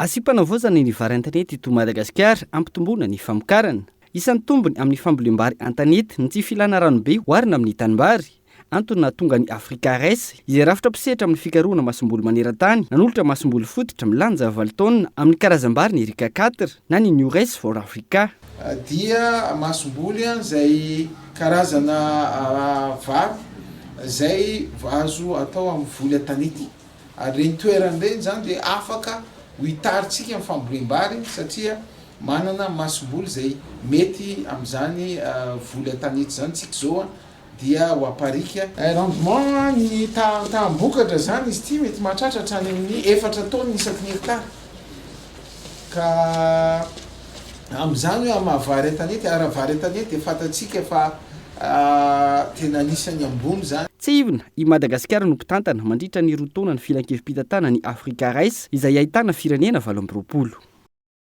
Asiam-panavaozana ny vary an-tanety eto Madagasikara hampitomboana ny famokarana. Isan'ny tombony amin'ny fambolem-bary an-tanety ny tsy filana ranobe oharina amin'ny tanimbary. Antony nahatonga ny Africa Rice, izay rafitra mpisehatra amin'ny fikarohana masomboly maneran-tany, nanolotra masomboly fototra milanja valo taonina amin'ny karazam-bary ny Rica quatre na ny New Rice for Africa. Dia masomboly izay karazana vary izay azo atao amin'ny voly an-tanety. Ary ireny toerana ireny izany dia afaka ho hitarintsika ny fambolem-bary satria manana masomboly izay mety amin'izany voly an-tanety izany tsika izao dia ho aparika. Rendement ny taham-bokatra izany izy ity mety mahatratra hatrany amin'ny efatra taonina isaky ny hectare. Ka amin'izany hoe amin'ny maha vary an-tanety, ary raha vary an-tanety dia fantatsika fa tena anisan'ny ambony izany. Tsiahivina, i Madagasikara no mpitantana mandritra ny roa taona ny filankevi-pitantanan'ny Africa Rice izay ahitana firenena 28.